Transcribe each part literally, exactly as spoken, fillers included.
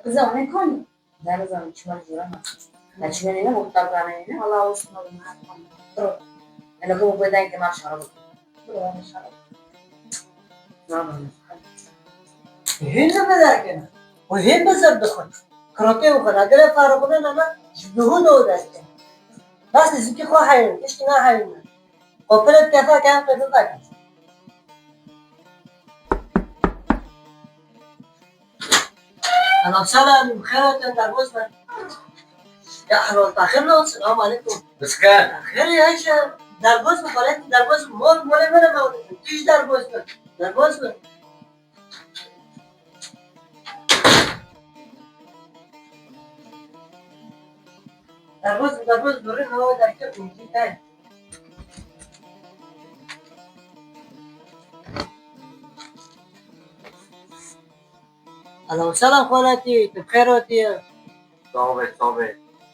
Kızım, ne konu? Deniz Hanım, çimen jura mı? Ne çimen ne, muhtar bana ne? Allah olsun oğlum, ha, tamam. Dur. Hele bu, bu denge maşallah. Dur, maşallah. Hûn nibe derkene. Û hûn bi zeb dixwin. Kirotê û xwe nagire farixûne nema ji duhû do derkene. Bas li zikî xwe heyrin, tiştî naheyrin. Xwe pire kefa ke em qebûl nakin. Selam, selam, xêr hatin, derbas bin. Ya, helal, taxir ne olsun, selamu aleyküm. Biskar. Xêr ya, şey, derbas bin, xalet derbas bin, mol, mole bere mawdin. Tij derbas bin, derbas bin. Derbas bin, derbas bin, rin, hava derkef bin, tij. Selam, selam, xaletî, tu bi xêr hatiye? Sağ ol, sağ ol.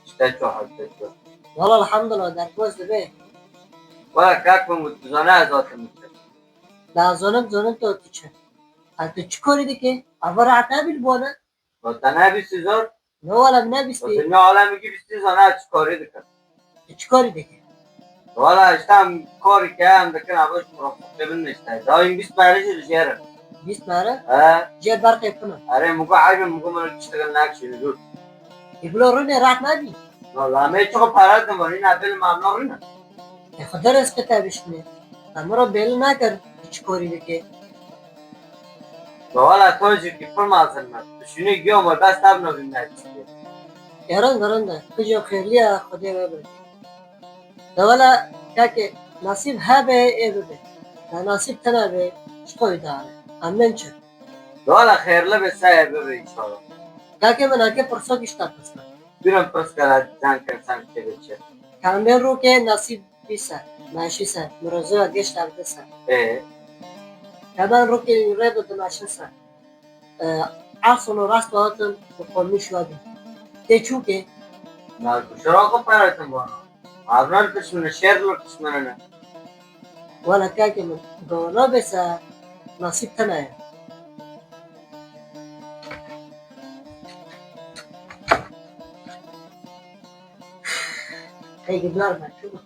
İşte çok hafif. Valla elhamdülillah, derbas dibe. Valla kak min got, tu zana ez hatim. La zonim, zonim tu tu çi? Ha, tu çi korî dike? Ava rahat nabil bona. Valla te nebîstî zor. Ne wala min nebîstî. Valla ne alemî ki bîstî zana çi korî dike. Tu çi korî dike? Wala işte em korî ke em dikin, ava ji murafaqê min işte. Dawîn bîst mehre jî li jêr in. Bîst mehre? He. Jêr berqê pin in. Erê, min got eyb e, min got min tiştekî nekişîne dûr. Ê bilo rûnê rahat nabî. Wala me çiqo pere din, wala nîna bil ma em no rûne. Ê xwe derez qe te bişkine. Te min re bêli nekir, tu çi korî dike. Wala to jî ki pir mazin me. Tu şûnê giyo me, bes te bi no bî me çi. Ê rind e, rind e. Tu jî xêrliya Xwedê we be. De wela, kake, nasîb hebe ê bibe. De nasîb tune be, çi koy dare. Amen çi? De wela xêrli be, se ê bibe înşallah. Kake min ake pirso gişta pirsa. Durum pirs kara can ker sen kebe çi. Kambe roke nasîb bî se, meşî se, mirozoya geç tevde se. Ê. Hemen roke rebe dimeşin se. E, Ersono rast hatin bi qomî şuwa bî. Tê çûkê? Na, ku şira xwe peretin vana. Avnar kişmine, şer lo kişmine ne. Wala kake min, gona bese nasîb tena ye. Hey, gidar ben, çabuk.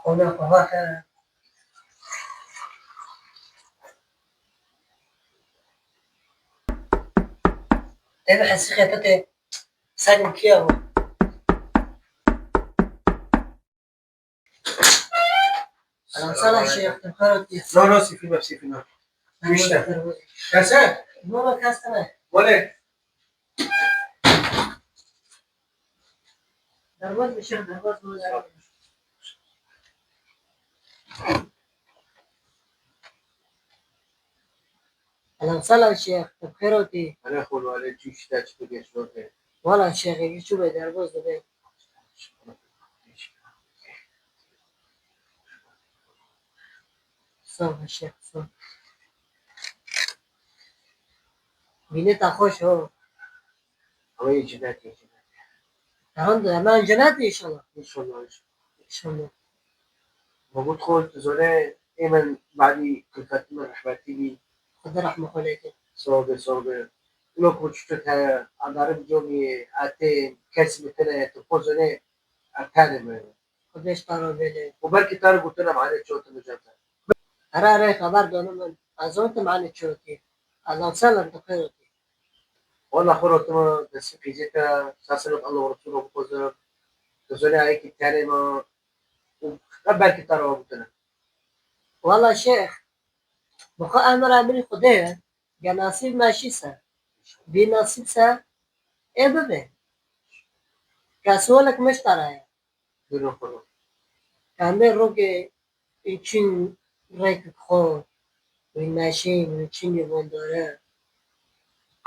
Ona baba, he. Ev hesî xefete. Selim kiya bu? Selam, selam, Şeyh, tu xêr hatiye. No, no, sifî me, sifî me. Güçte. Kese? No, no, kese ne? Wale. Derbas bişe, derbas bişe. Selam, selam, Şeyh, tu xêr hatiye. Hele xwe wale, çû işte, çi tu geç lote. Wala Şeyh, çû be, derbas dibe. Sağ ol Şeyh, sağ ol. Bînê te xweş ho. Ew ê cenetê, cenetê. Tamam da, hemen cenetê inşallah. İnşallah, inşallah. İnşallah. Mahmut xwe, tu zane, ê min badî kulfetî min rehmetî bî. Xwedê rehme xwe lê ke. Sağ be, sağ be. Lo ku çiçek heye, adarim comî, etê, kes mi tine, tu xwe zane, ertane me. Xwedê ji te re bêle. Û belkî te re gotin em anê ço tu mijete. Here, here, xeber dane min. Ez zon tu mane çi rotî. Ez ewsel em tu xêr rotî. Wala xwe rotime destî qîzê te, ser selet Allah û Resûl bixwazim. Tu zonê ayekî tenê me û em belkî te re gotine. Wala Şeyh, bi xwe emir emirî Xwedê ye. Ge nasîb meşî se, bî nasîb se, ê bibe. Kesolek miştara ye. Dûrê xwe ro. Em ê rokê ê çin rêk xwe, wî meşîn, wî çin wî wendare.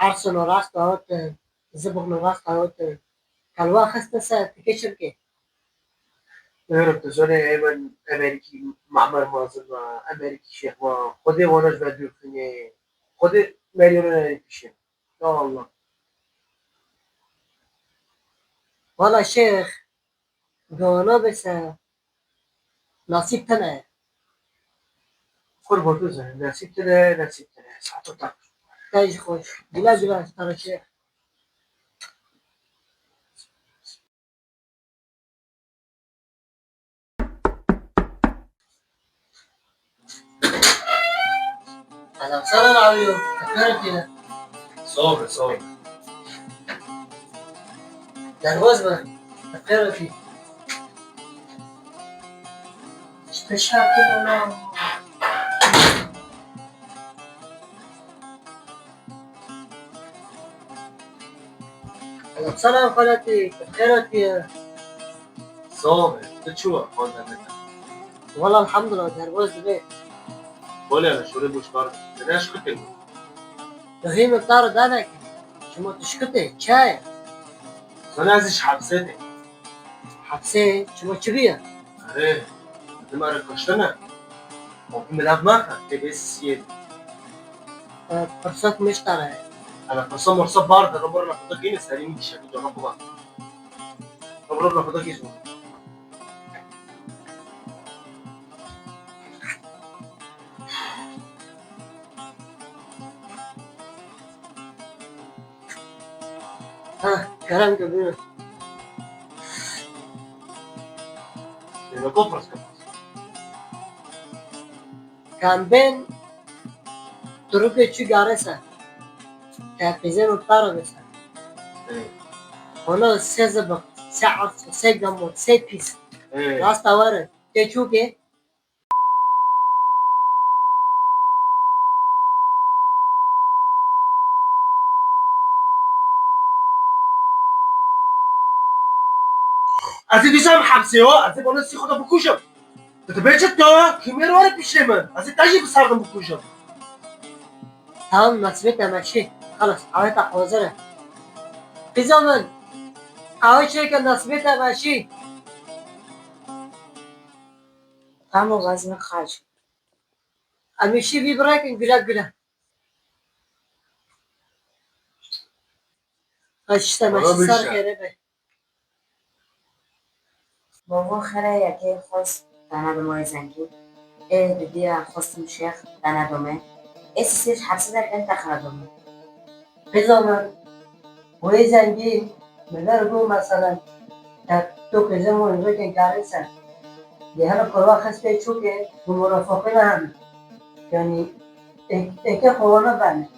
Ersino rast awitin, zibixno rast awitin. Kelwa xistin ser, tu kê çi bikê? Êro tu zonê ê min Emerîkî Mamer mazin ma, Emerîkî şêx ma, Xwedê wana ji me dûr xinê, Xwedê meriyona nerî pîşe. Ya Allah. Wala şêx, gana bise, nasîb tene ye. Qurban tu zane, nesîb tine, nesîb tine. Saeto te. Te jî xweş. Güle güle, tereşe. Selam, selam abiyo. Tekrar ettiler. Sağ ol, sağ ol. Derbaz be. Tekrar ettiler. İşte şarkı. Selam xaletî, xêr hatiye. Sağ ol, tu çi wa, xwe derneke? Wala elhamdulillah, derbas dibe. Wala şorê boş kar, tu ne aşiqî kir? Dohî min tar daneke. Çima tu şikite, çaye? Sana ez ji hepsê de. Hepsê, çima çi biye? Erê, tu me re kuştine. Xwe milav nake, tê bê sisiyê. E, pirsa ku miştara ye. Ana pirsa mirsa bar de, ribir nexwe de kîne, serî min dişek cana xwe ba. Ribir nexwe de kî ji min. Ha, kerem ke buyur. Lê me ku pirs kir. Kambên turukê çû gare ser. Te pêzê min para be ser. Ê. Ona se zibik, se arso, se gamot, se pîs. Ê. Rasta were. Tê çûkê. Ez ê dîsa em hepsê wa, ez ê bona sî xwe de bikujim. Tu dibê çi tu? Kîmêr were piştê min. Ez ê te jî bi ser din bikujim. Tamam, nasibê te meşî. Xelas, qaweta hazir e. Qîza min, qawê çêke nasibê te meşî. Tamam, ez min xac. Em ê şî vî birekin, güle güle. Xaç işte, meşî ser xêre be. Bavo xêre yekê xwest dana dime wê zengî. Ê didiya xwestim şêx dana dome. Ê sisê ji hepsê derken te xira dome. Qîza min, wê zengî, mi ber bû meselen, te tu qîzê min wekê garê ser. Dê hene kurwa xistê çûkê, bi murafaqî ne hene. Yanî, ê-, êkê xwe wana bene.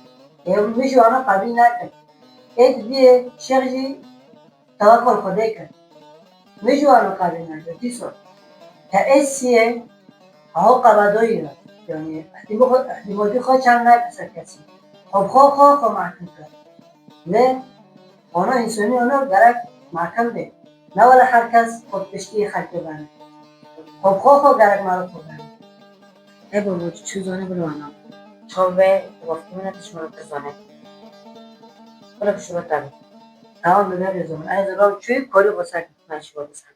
Ê min jî wana qebîl nekir. Ê dibiyê şêx jî tewekul Xwedê kir. Min jî wan qebîl nekir. Dîso te ê siyê aho qebadoyî re. Yanî îhtîmo-, îhtîmotî xwe çend nake ser kesî. Xwe bi xwe xwe xwe mahkum kir. Lê ona însanî ona gerek mahkum bê. Ne wele her kes xwe bi piştî xelkê bene. Xwe bi xwe xwe gerek mala xwe bene. E babo, tu çi zane bila wana. Çav be, wextî min e, tu ji min re tu zane. Bila bi şûra te be. Tamam, bi berê zaman. Ez raw çûyî, karî xwe ser. Ben şûra bi ser.